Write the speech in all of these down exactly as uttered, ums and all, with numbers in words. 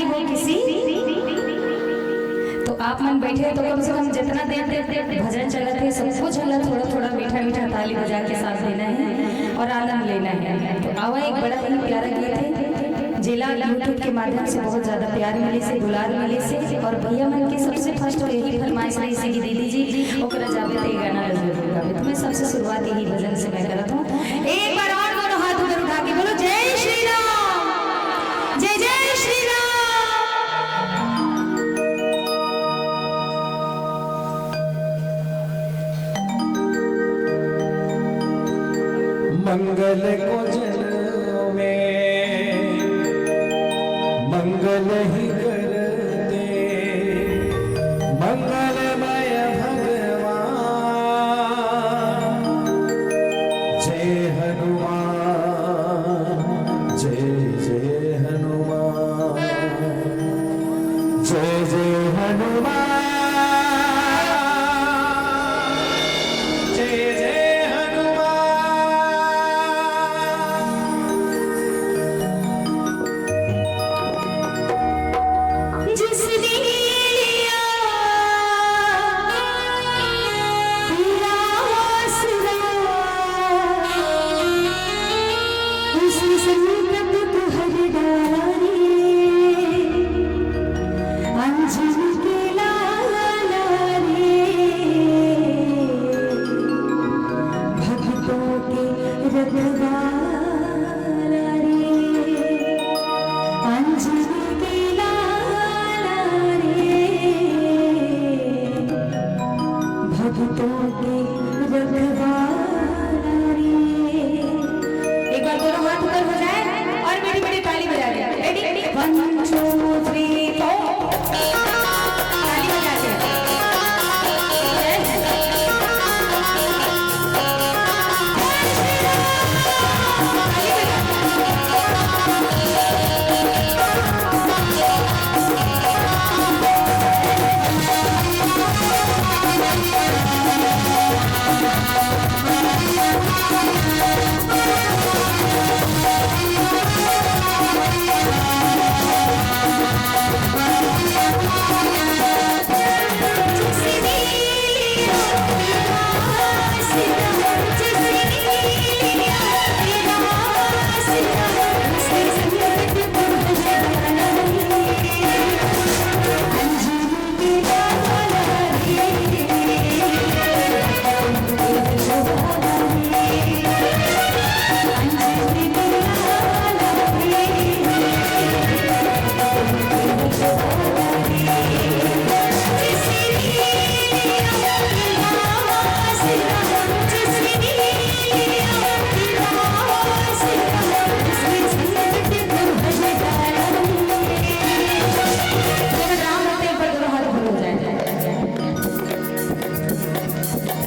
हो किसी, तो आप मन बैठे हो तो कम से कम जितना देर तक भजन चलत हे, सबको झन ला थोड़ा थोड़ा मीठा मीठा ताली बजा के साथ देना हे और आनंद लेना हे। तो आवा, एक बड़ा ही प्यारा गीत हे, जेला YouTube के माध्यम से बहुत ज्यादा प्यार मिले से, दुलार मिले से, और भैया मन के सबसे फर्स्ट यही फरमाइश रही थी कि दीदी जी, ओकरा जाबे तो ये गाना ला जरूर गाबे। तो मैं सबसे शुरुआत यही भजन से मैं करत हूँ। एक बार और दोनों हाथ ऊपर उठा के बोलो, जय श्री राम, जय जय श्री राम। मंगल को जन में मंगल ही करते, मंगलमय भगवान। जय हनुमान, जय जय हनुमान, जय जय हनुमान, जय जय हनुमान। जिसने लिया तेरा आसरा, उसी संकट को हर डाला रे, अंजनी के लाला रे, भक्तों के रखवाला रे, अंजनी के लाला रे, भक्तों के रखवाला रे। एक बार दोनों हाथ ऊपर हो जाए और मीठी मीठी ताली बजा दे। Ready? One, two, three, four. ताली बजा दे।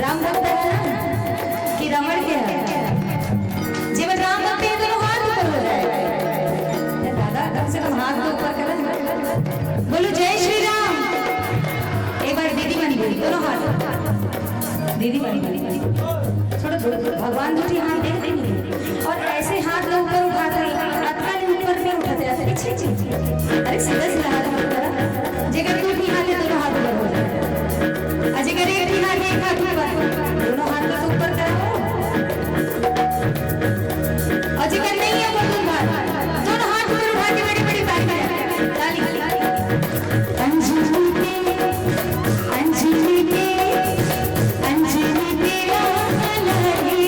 राम भक्त है ना कि रावण के है? जेमन राम भक्त है, दोनों हाथ ऊपर हो जाए। अरे दादा, कम से कम हाथ तो ऊपर करो। बोलो, जय श्री राम। एक बार दीदी मन भी, दोनों हाथ। दीदी मन भी। छोड़ो, छोड़ो, छोड़ो। भगवान दू ठी हाथ दे देंगे। और ऐसे हाथ ला ऊपर उठाते हैं, अतका ले ऊपर नहीं उठाते, ऐसे पीछे, पीछे। अरे सीधा सीधा हाथ ऊपर करा। जेकर दू ठी हाथ है, दोनों हाथ ऊपर हो जाए। और जेकर एक ठी हाथ है, एक हाथ ऊपर, दोनों हाथ ला तो ऊपर करा हो। और जेकर नहीं है, वो दू हाथ, दोनों हाथ ऊपर उठा के बड़ी बड़ी ताली बजा। ताली। अंजनी के, अंजनी के, अंजनी के लाला रे।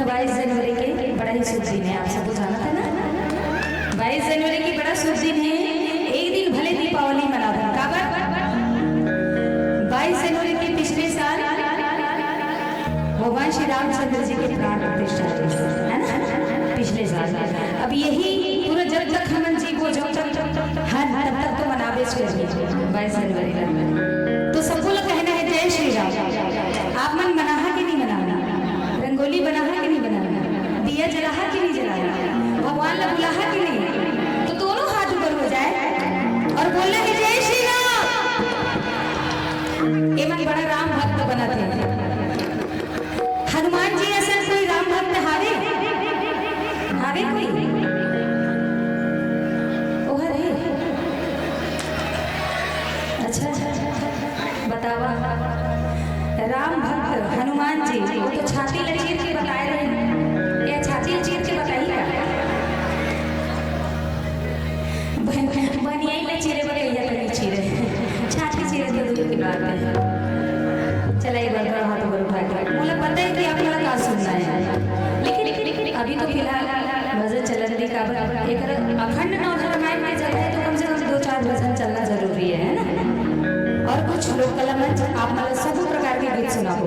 बाईस जनवरी के बड़ा ही शुभ दिन है, आप सबको जानत है ना? बाईस जनवरी के बड़ा शुभ दिन है। एक दिन भले दीपावली मनाबो, काबर? बाईस जनवरी के पिछले साल भगवान श्री रामचंद्र जी के प्राण प्रतिष्ठा रहिस, है ना, पिछले साल। अब यही पूरा, जब तक हमन जीबो, जब तक हन, तब तक तो मनाबेच करही बाईस जनवरी ला। तो सबको ला कहना है, जय श्री राम। आप मन मनाहा कि नहीं मनाहा? रंगोली बनाहा कि नहीं बनाहा? दिया जलाहा कि नहीं जलाहा? भगवान ला बुलाहा कि नहीं? तो दोनों हाथ ऊपर हो जाए और बोलना है, जय श्री राम। ये मन बड़ा राम भक्त बनत है। हनुमान जी असन कोई राम भक्त हावे? हावे कोई? ओहर है? अच्छा, बतावा। राम भक्त हनुमान जी, वो तो छाती ला चीर के बताए रहे। ये छाती ला चीर के बताई का? बन-, बनियाई ला चीरे बगैया तो नहीं चीरे। छाती चीरे तो दूर की बात है। चला, एक बार थोड़ा हाथ ऊपर उठा के। मोला पता है कि आप लोग का सुनना है, लेकिन, लेकिन अभी तो फिलहाल भजन चलन दी, काबर एकर अखंड नवधा रामायण के जगह है, तो कम से कम दो चार भजन चलना जरूरी है, है ना? और कुछ लोक कला मंच, आप मतलब सब प्रकार के गीत सुनाबो,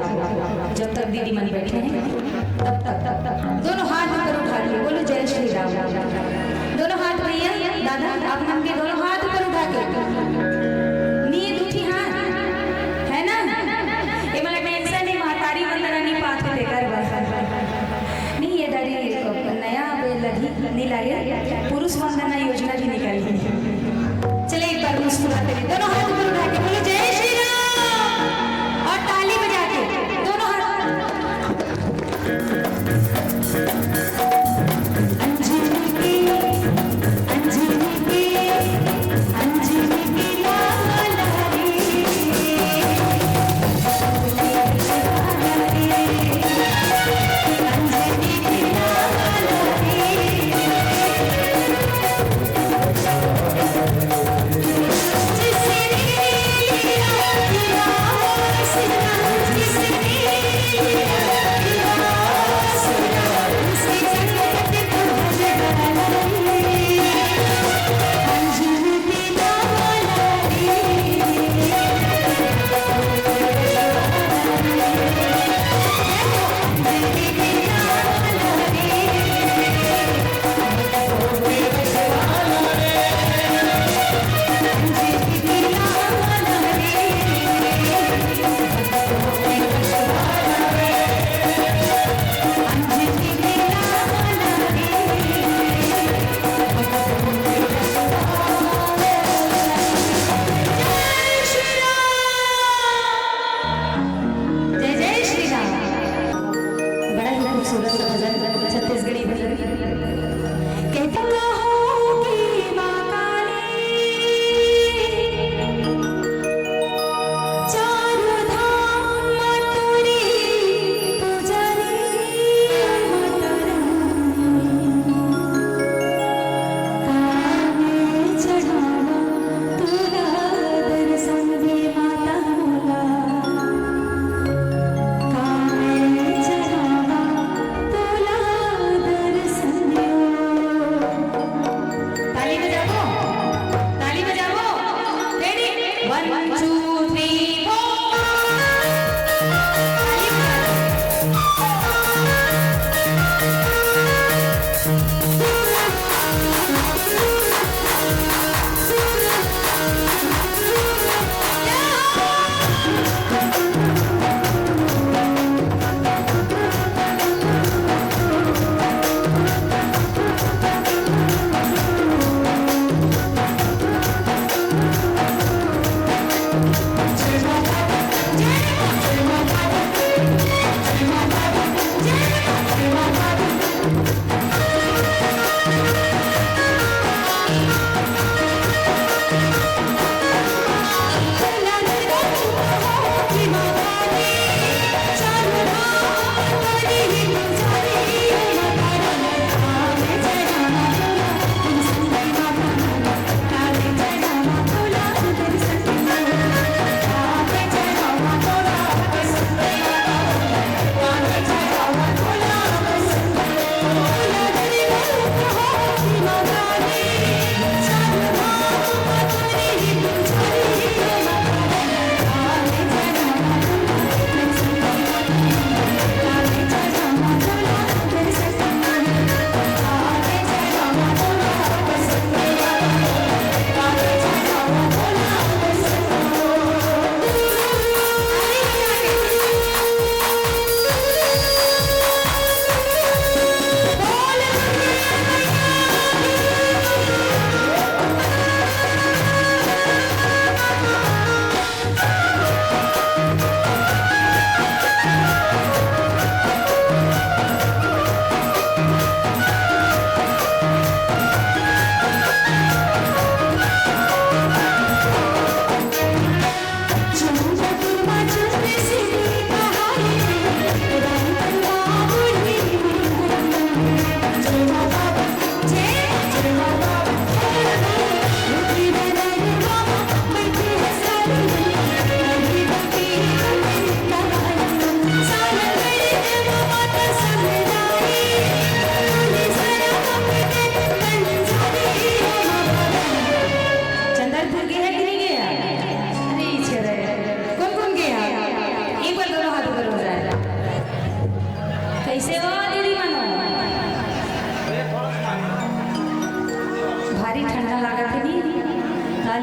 जब तक दीदी मन बैठे हैं, तब तक। दोनों हाथ ऊपर उठा के बोलो, जय श्री राम। दोनों हाथ भैया, दादा, आप मन के दोनों हाथ ऊपर उठा के। नी, दू ठी हाथ, है ना? ये मला tension नहीं, महतारी वंदना नहीं पाते, बेकार बात। नहीं, ये दारी नया अब लगी, नहीं लागे। पुरुष वंदना योजना भी निकाली। चले, एक बार मुस्कुराते हुए दोनों हाथ ऊपर उठा के बोलो, जय श्री राम, और ताली बजा के दोनों हाथ। अंजनी की, अंजनी की, अंजनी की लाल हरी।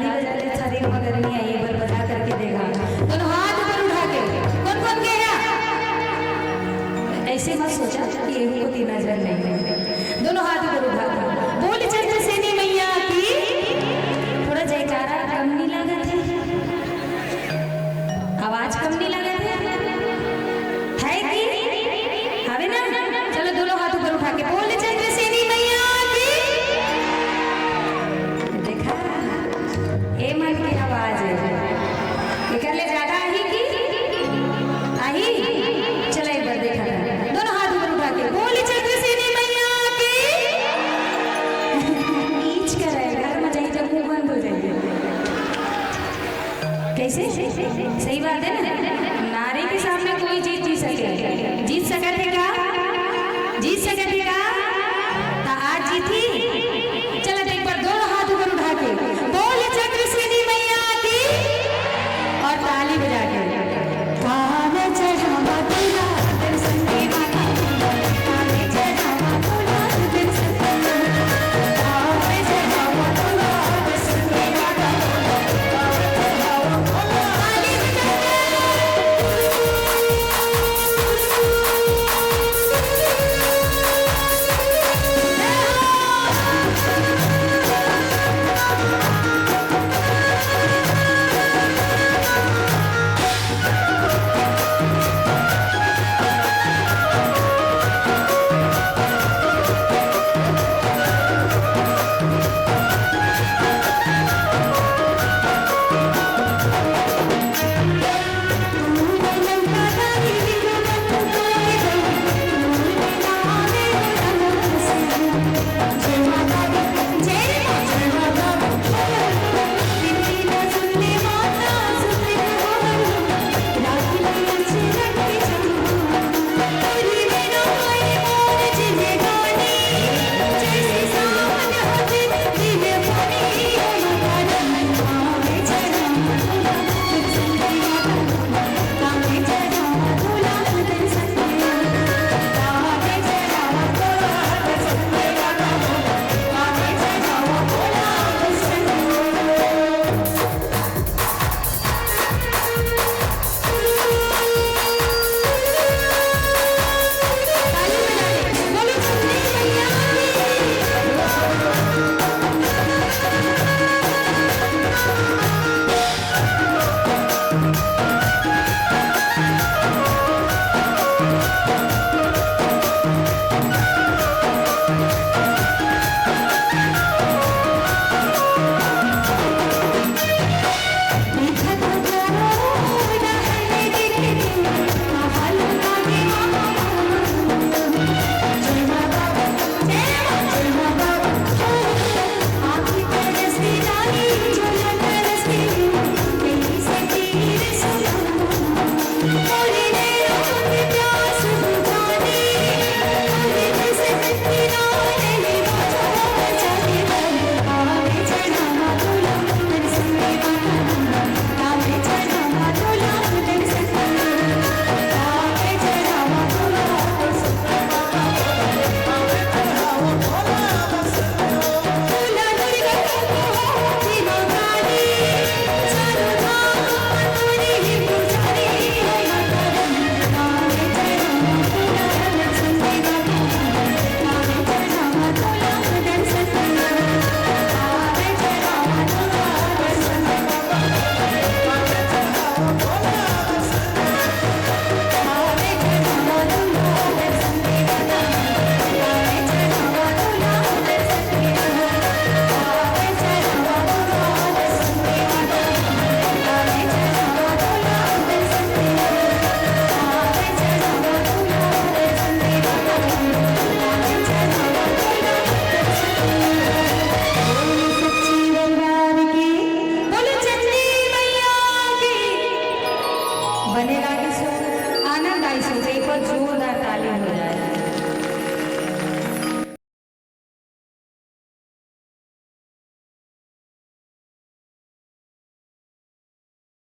गाली